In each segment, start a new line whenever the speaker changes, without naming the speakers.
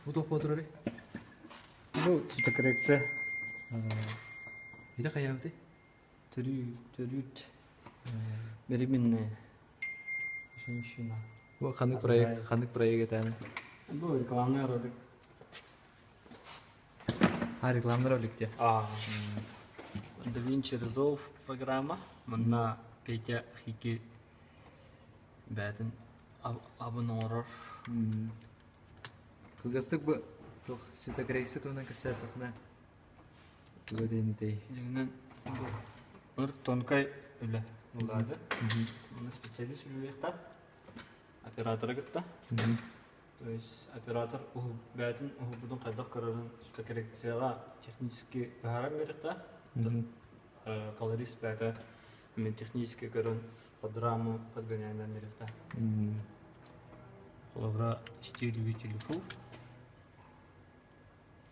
Бу туох буолар
Бу цветокоррекция.
Ити хайаабытай?
Төрүү, төрүүт. Беременная женщина.
Бу ханнык проект, ханнык проект этээни?
Бу рекламный ролик.
А, рекламный ролик те.
А, DaVinci Resolve программа. Манна Петя Хики бээтин абын оҥорор.
Кылгастык бу туох цветокоррекция туһунан кэпсээтэххинэ туга диэнитэй?
Дьиҥинэн бу ыр тонкай үлэ булаады. Манна специалист үлэлиэхтээх операторы кытта. То есть оператор бэйэтин уһулбутун хайдах көрөрүн цветокоррекцияҕа технически быһааран биэриэхтээх. Колорист бэйэтэ технически көрөн под раму подгоняем биэриэхтээх. Холобура, стиль телефон.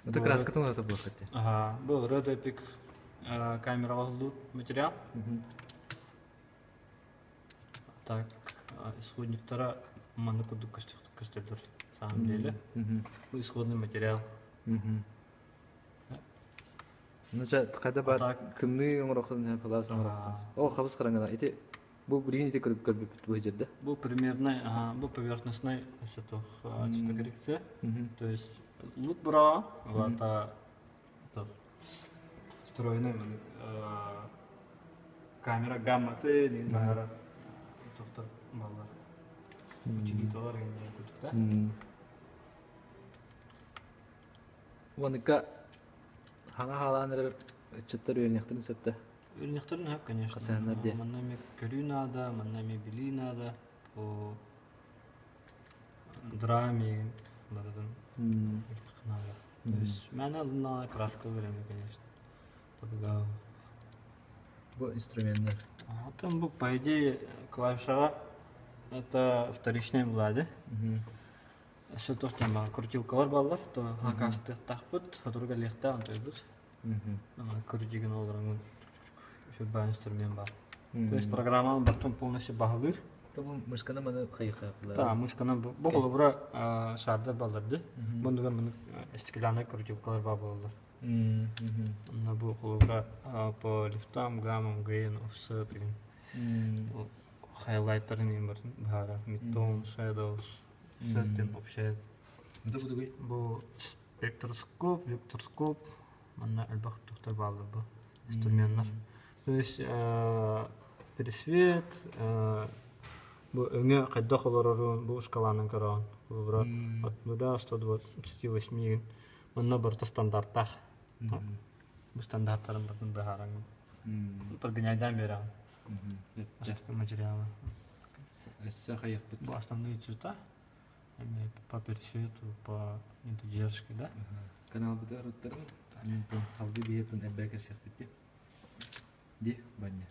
Это краскатын это было хотя.
Ага, был Red Epic камераҕа уһуллубут материал. Так, исходниктара маннык курдук көстөллөр самом деле. Бу исходный материал.
Ну, хайда бар тымныы оҥороххун палаас оҥороххун. О, хабыс хараҥана. Ити бу билигин ити көрүп көрбүппүт бу жерде.
Бу примерный, ага, бу поверхностный цветокоррекция. То есть лут бра, вата встроенный камера гамматы дин баара тохтор баллар. Утилиталар генде кутук да.
Уонука хаҥа хаалаан эрэр ыччаттар үөрэниэхтэрин сөп да?
Үөрэниэхтэрин сөп, конечно.
Хасыһаннар диэ.
Манна эмиэ көрүү наада, манна эмиэ билии наада. По драме барытын билиэххэ наада. То есть мээнэ ылыннаҕына краскалар эмиэ, конечно, табыгаал.
Бу инструменнар.
Оттон бу, по идее, клавишаҕа это вторичная была, да? Өссө туох диэн баар, крутилкалар бааллар, то хакастыахтаахпыт, сотору кэлиэхтээх онтойбут. Крутигин олороҥҥун сүрбээн инструмент баар. То есть программаны бартын полностью баһылыыр.
Бу мышканан маны хайыхаахлар.
Да, мышканан бу холобура шардар баллар ди. Бундугар маны стеклянный крутилкалар баар буолаллар. Онно бу холобура по лифтам, гаммам, gain, offset деген хайлайттарын ең барын баһаарар. Midtone, shadows, Certain общает. Бу спектроскоп, векторскоп, манна элбэх тухтар бааллар бу инструменнар. То есть пересвет, бу өҥө хайдах олорорун бу шкаланан көрөҕүн. Холобура, от нуля 128 манна барыта стандарттаах. Бу стандарттарын барытын быһаараҥ. Прогоняйдаан биэрэҕин. Материалы.
Өссө хайыахпыт?
Бу основные цвета. По пересвету, по недодержке, да?
Каналбытыгар уттарым. Халгы биһиэтин элбээ кэрсэхпит ди. Ди, баня.